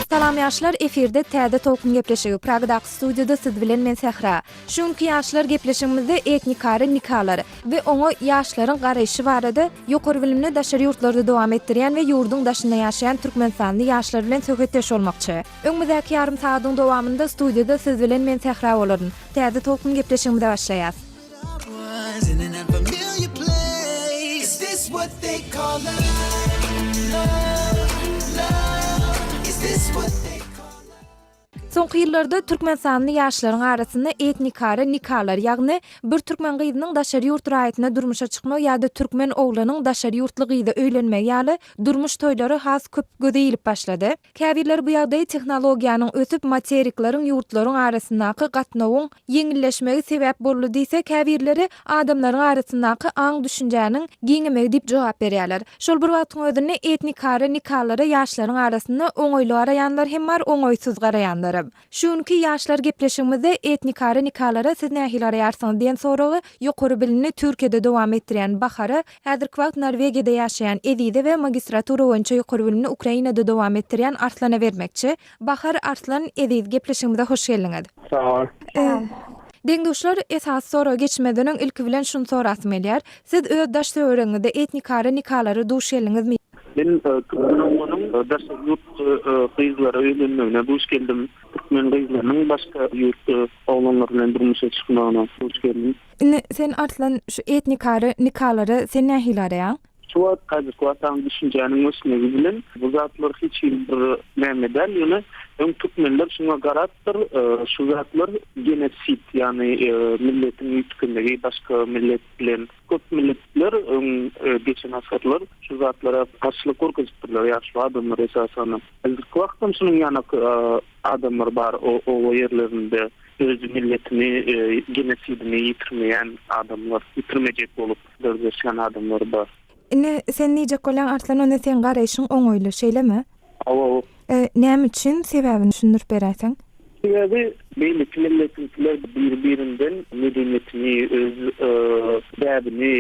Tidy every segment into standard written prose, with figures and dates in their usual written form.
Salam ýaşlar efirde täze tolkun gepleşigi Pragadaky studiýada siz bilen men Sähra. Şu günki ýaşlar gepleşigimizde etnikara nikalar we oňa ýaşlaryň garaýşy barada ýokary bilimini daşary ýurtlarda dowam etdirýän we ýurduň daşynda ýaşaýan türkmenistanly ýaşlar bilen söhbetdeş bolmakçy. Öňümizdäki ýarym sagadyň dowamynda studiýada siz bilen men Sähra bolaryn. Täze tolkun gepleşigimize başlaýas. Soňky ýyllarda türkmenistanly ýaşlaryň arasynda etnikara nikalar, ýagny bir türkmen gyzynyň daşary ýurt raýatyna durmuşa çykmagy ýa-da türkmen oglanyň daşary ýurtly gyza öýlenmegi ýaly durmuş toýlary has köp göze ilip başlady. Käbirleri bu ýagdaýy tehnologiýanyň ösüp, materikleriň, ýurtlaryň arasyndaky gatnawyň ýeňilleşmegi sebäp boldy diýse, käbirleri adamlaryň arasyndaky aň-düşünjäniň giňemegi diýip jogap berýärler. Şol bir wagtyň özünde etnikara nikalara ýaşlaryň arasynda oňaýly garaýanlar hem bar, oňaýsyz garaýanlaram. Şu günki Ýaşlar gepleşigimizde etnikara nikalara siz nähili garaýarsyňyz diýen soragy ýokary bilimini Türkiýede dowam etdirýän Bahara, häzirki wagt Norwegiýada ýaşaýan Ezize we magistratura boýunça ýokary bilimini Ukrainada dowam etdirýän Arslana bermekçi. Bahar, Arslan, Eziz gepleşigimize hoş geldiňiz. Sag bol. Deň-duşlar, esasy soraga geçmezden öň ilki bilen şuny sorasym gelýär. Siz öz daş-töweregiňizde etnikara nikalara duş geldiňizmi? Men türkmen oglanyň daşary ýurt gyzlara öýlenmegine duş geldim. Türkmen gyzlarynyň başga ýurt oglanlary bilen durmuşa çykmagyna duş geldim. Indi sen Arslan şu etnikara nikalara sen nähili garaýaň? Şu wagt häzirki wagt aň düşünjäniň ösmegi bilen bu zatlar hiç hili bir näme däl ýöne öň türkmenler şuňa garapdyr şu zatlar genosid ýagny milletiň üýtgemegi başga millet bilen Köp milletler öň geçen asyrlar şu zatlara garşylyk görkezipdirler, ýaşuly adamlar esasanam. Häzirki wagtam şunuň ýanak adamlar bar oba ýerlerinde öz milletini genosidini ýitirmeýän adamlar, ýitirmejek bolup dyrjaşýan adamlar bar. Indi sen diýjek bolýaň Arslan onda seň garaýşyň oňaýly şeýlemi? Hawa. Näme üçin sebäbini düşündirip beräýseň? Sebäbi beýleki milletiňkiler biri-birinden medeniýetini, öz däbini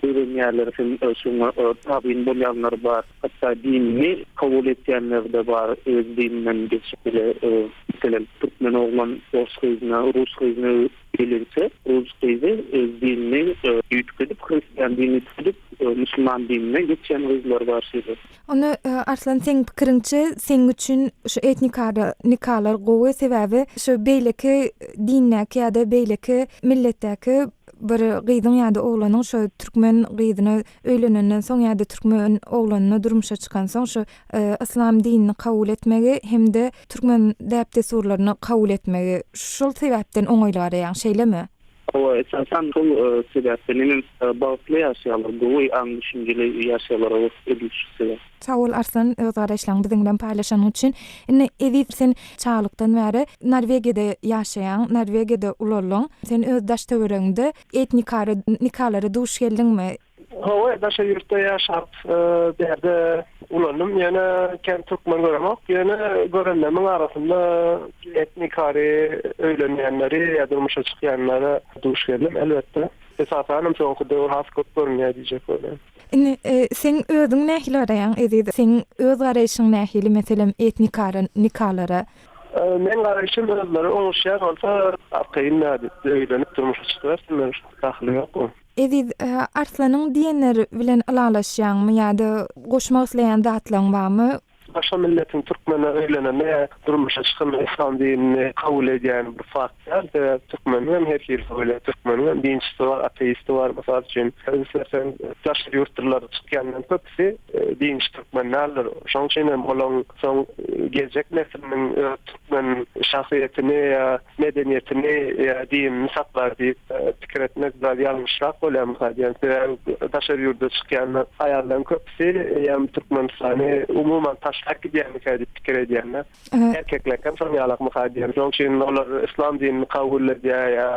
öwrenýärler hem şoňa tabyn bolýanlar bar. Hatda dinini kabul etýänler-de bar, öz dininden geçip bile. Meselem, türkmen oglan ors gyzyna, rus gyzyna öýlense, rus gyzy öz dinini üýtgedip, hristian dinini üýtgedip, musulman dinine geçýän gyzlar bar şeýle. Onda Arslan seň pikiriňçe seň üçin şu etnikara nikalar gowy sebäbi şu beýleki dindäki ýa-da beýleki milletdäki bir gyzyň ýa-da oglanyň şu türkmen gyzyna öýlenenden soň ýa-da türkmen oglanyna durmuşa çykansoň şu yslam dinini kabul etmegi hem-de türkmen däp-dessurlaryny kabul etmegi şol sebäpden oňaýly garaýaň şeýlemi? Hawa, esasan şol sebäpden hemem bagtly ýaşaýarlar, gowy aň-düşünjeli ýaşaýarlar olar edil şu sebäp. Sag bol Arslan öz garaýyşlaryňy biziň bilen paýlaşanyň üçin. Indi Eziz sen çagalykdan bäri Norwegiýada ýaşaýaň, Norwegiýada ulaldyň. Sen öz daş-töweregiňde etnikara nikalara duş geldiňmi? Hawa, daşary ýurtda ýaşap, bärde ulandym. Ýöne kän türkmen göremok. Ýöne görenlerimiň arasynda etnikary öýlenýänleri ýa durmuşa çykýanlara duş geldim, elbetde. Esasanam soňky döwür has köp görünýär diýjek bolýan. Indi seň özüň nähili garaýaň, Eziz? Seň öz garaýşyň nähili, meselem, etnikara nikalara? Meň garaýşym özleri oňuşýan bolsa, arkaýyn nädip öýlenip durmuşa çykybersinler, dahyly ýok oň. Eziz, Arslanyň diýenleri bilen ylalaşýaňmy ýa-da goşmak isleýän zatlaň barmy? Başga milletiň türkmene öýleneni ýa durmuşa çykany yslam dinini kabul edýäni bir fakt däl. Sebäbi türkmeniň hem her hilisi bolýar. Türkmeniň hem dinçisi bar, ateisti bar. Mysal üçin, üns berseň daşary ýurtlylar çykýanlaryň köpüsi dinçi türkmen däldir. Şonuň üçin hem olaryň soň geljek nesliniň öz türkmen şahsyýetini ýa medeniýetini ýa dinini saklar diýip pikir etmek biraz ýalňyşrak bolýarmyka diýen. Sebäbi daşary ýurda çykýan aýallaryň köpüsi eýýäm Türkmenistany umuman taşlap gidýärmikä diýip pikir edýän-de. Erkeklerem şoň ýalakmyka diýen. Şoň üçin olar yslam dinini kabul edýär ýa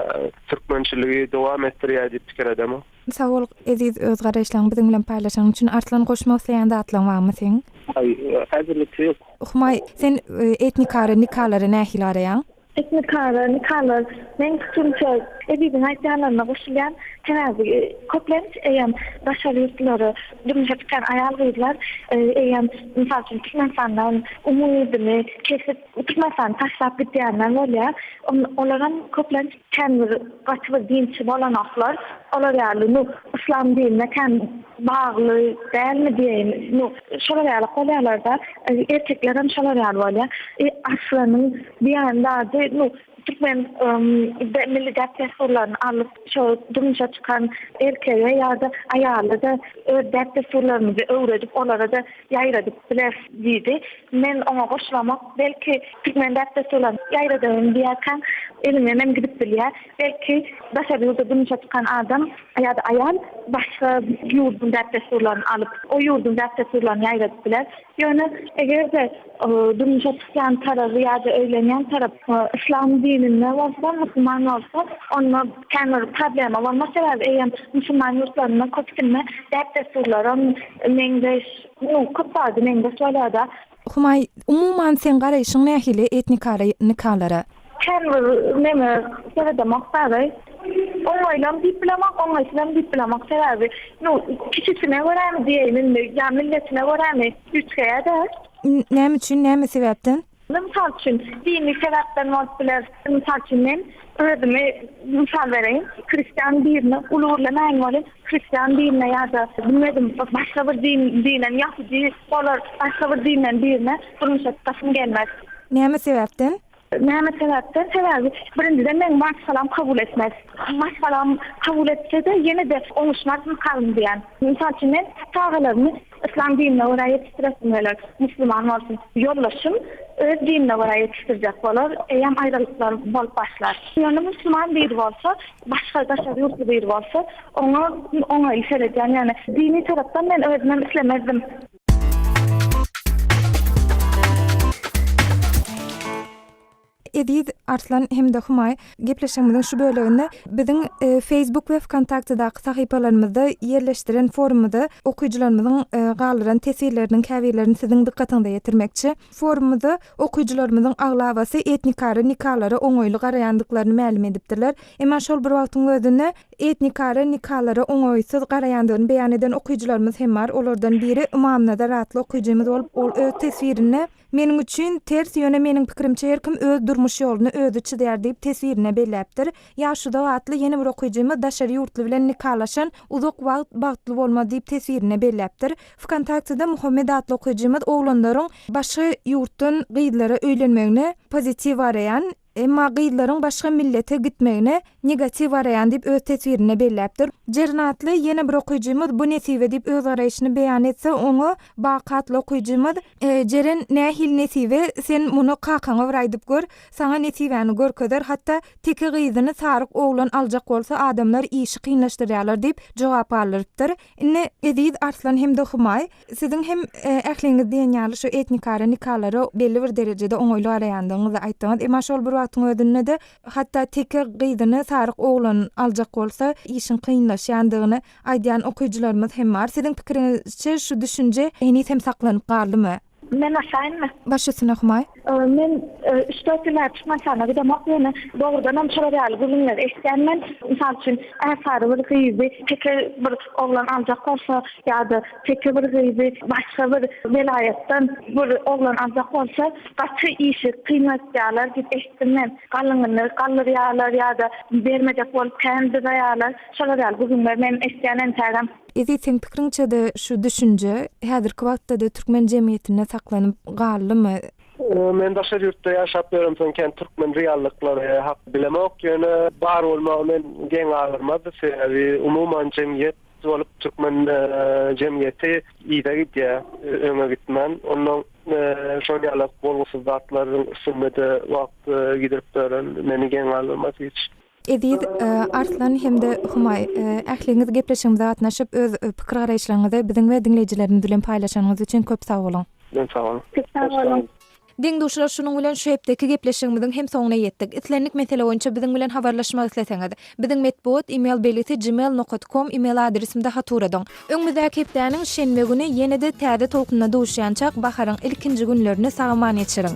türkmençiligi dowam etdirýär diýip pikir edemok. Sag bol Eziz öz garaýyşlaryňy biziň bilen paýlaşanyň üçin. Arslan goşmak isleýän zatlaň barmy seň? Aý, häzirlikçe ýok. Humaý, sen etnikara nikalara nähili garaýaň? Etnikara nikalar, meň pikirimçe, Eziziň aýdýanlaryna goşulýan, sebäbi köplenç eýýäm daşary ýurtlara durmuşa çykýan aýal-gyzlar eýýäm, mysal üçin, Türkmenistandan umydyny kesip, Türkmenistany taşlap gidýänler bolýar. Olaram köplenç kän bir gaty bir dinçi bolanoklar. Olar ýaly, nu, yslam dinine kän bagly dälmi diýeýin, nu, şolar ýaly bolýarlar-da. Erkeklerem şolar ýaly bolýar. Arslanyň diýen zady, nu, türkmen milli däp-dessurlaryny alyp, şo durmuşa çykan erkege ýa-da aýala-da öz däp-dessurlarymyzy öwredip, olara-da ýaýradyp bileris diýdi. Men oňa goşulamok. Belki, türkmen däp-dessurlaryny ýaýradaýyn diýýärkäň, eliňdenem gidip bilýär. Belki, daşary ýurda durmuşa çykan adam ýa-da aýal başga ýurduň däp-dessurlaryny alyp, o ýurduň däp-dessurlaryny ýaýradyp biler. Ýöne, eger-de durmuşa çykýan taraby ýa-da öýlenýän tarap yslam dininde bolsa, musulman bolsa, onda kän bir problema bolmaz. Sebäbi eýýäm musulman ýurtlarynda köpüsinde däp-dessurlaram meňzeş, nu, köp zady meňzeş bolýar-da. Humaý, umuman seň garaýşyň nähili etnikara nikalara? Kän bir neme seredemok dagy. Oňaýlam diýip bilemok, oňaýsyzam diýip bilemok. Sebäbi, nu, kişisine görämi diýeýin indi, ýa milletine görämi üýtgeýär-dä. Näme üçin, näme sebäpden? Mysal üçin, dini sebäpden bolup biler. Mysal üçin, men özümi mysal bereýin. Hristian birine uly gürlemäýin welin, hristian dinine ýa-da bilmedim başga bir din, dinen ýahudy bolar, başga bir dinden birine durmuşa çykasym gelmez. Näme sebäpden? Näme sebäpden? Sebäbi birinjiden meň maşgalam kabul etmez. Maşgalam kabul etse-de ýene-de oňuşmazmykaryn diýýän. Mysal üçin men çagalarymy yslam dinine görä ýetişdiresim geler. Musulman bolsun. Ýoldaşym öz dinine görä ýetişdirjek bolar. Eýýäm aýralyklar bolup başlar. Ýöne musulman biri bolsa, başga daşary ýurtly biri bolsa, oňa oňaýly seredýän. Ýöne dini tarapdan men özümem islemezdim. Eziz Arslan hem-de Humaý, gepleşigimiziň şu böleginde biziň Facebook we Wkontaktedaky sahypalarymyzda ýerleşdiren forumymyza okyjylarymyzyň galdyran teswirleriniň käbirlerini siziň dykgatyňyza ýetirmekçi. Forumymyzda okyjylarymyzyň aglabasy etnikara nikalara oňaýly garaýandyklaryny mälim edipdirler. Emma şol bir wagtyň özünde Etnikara nikalara oňaýsyz garaýandygyny beýan eden okyjylarymyz hem bar. Olardan biri Ymamnazar atly okyjymyz bolup, ol öz teswirinde, Meniň üçin ters, ýöne meniň pikirimçe her kim öz durmuş ýoluny özi çyzýar diýip teswirinde belläpdir. Ýaşuzak atly ýene bir okyjymyz daşary ýurtly bilen nikalaşan uzak wagt bagtly bolmaz diýip teswirinde belläpdir. Wkontaktede Muhammet atly okyjymyz oglanlaryň başga ýurtdan gyzlara öýlenmegine pozitiw garaýan, Emma gyzlaryň başga millete gitmegine negatiw garaýan diýip öz teswirinde belläpdir. Jeren atly ýene bir okyjymyz bu nesibe diýip öz garaýşyny beýan etse oňa Baky atly okyjymyz, Jeren nähili nesibe sen muny kakaňa bir aýdyp gör, saňa nesibäni görkezer hatda teke gyzyny saryk oglan aljak bolsa adamlar işi kynlaşdyrýarlar diýip jogap galdyrypdyr. Indi Eziz Arslan hem-de Humaý, siziň hem ähliňiz diýen ýaly şu etnikara nikalara belli bir derejede oňaýly garaýandygyňyzy aýtdyňyz. Emma şol bir wagtyň özünde-de hatda teke gyzyny saryk oglan aljak bolsa, işiň kynlaşýandygyny aýdýan okyjylarymyz hem bar. Siziň pikiriňizçe şu düşünje heniz hem saklanyp galdymy? Men başlaýynmy? Baş üstüne Humaý. Men üç-dört ýyl bäri Türkmenistana gidemok, ýöne dogrudanam şolar ýaly gürrüňleri eşidýän men. Mysal üçin, ärsary bir gyzy teke bir oglan aljak bolsa ýa-da teke bir gyzy başga bir welaýatdan bir oglan aljak bolsa, gaty işi kynlaşdyrýarlar diýip eşitdim men. Galyňyny galdyrýarlar ýa-da bermejek bolup kän dyzaýarlar. Şolar ýaly gürrüňleri men eşidýän entägem. Eziz, seň pikiriňçe-de şu düşünje häzirki wagtda-da türkmen jemgyýetinde saklanyp galdymy? Men daşary ýurtda ýaşap ýöremsoň kän türkmen reallyklary hak bilemok, ýöne bar bolmagy men geň galdyrmazdy, sebäbi umuman jemgyýet bolup türkmen jemgyýeti yza gidýär, öňe gitmän. Onnoň şol ýaly bolgusyz zatlaryň üstünde-de wagt gidirip ýören meni geň galdyrmaz hiç. Eziz Arslan hem-de Humaý, ähliňiz gepleşigimize gatnaşyp, öz pikir-garaýyşlaryňyzy biziň we diňleýjilerimiz bilen paýlaşanyňyz üçin köp sag boluň! Köp sag boluň. Köp sag boluň. Deň-duşlar şunuň bilen şu hepdeki gepleşigimiziň hem soňuna ýetdik. Islendik mesele boýunça biziň bilen habarlaşmak isleseňiz, biziň metbugat email belgisi gmail nokat kom email adresimize hat ugradyň. Öňümizdäki hepdäniň şenbe güni ýene-de täze tolkunda duşýançak baharyň ilkinji günlerini sag-aman geçiriň!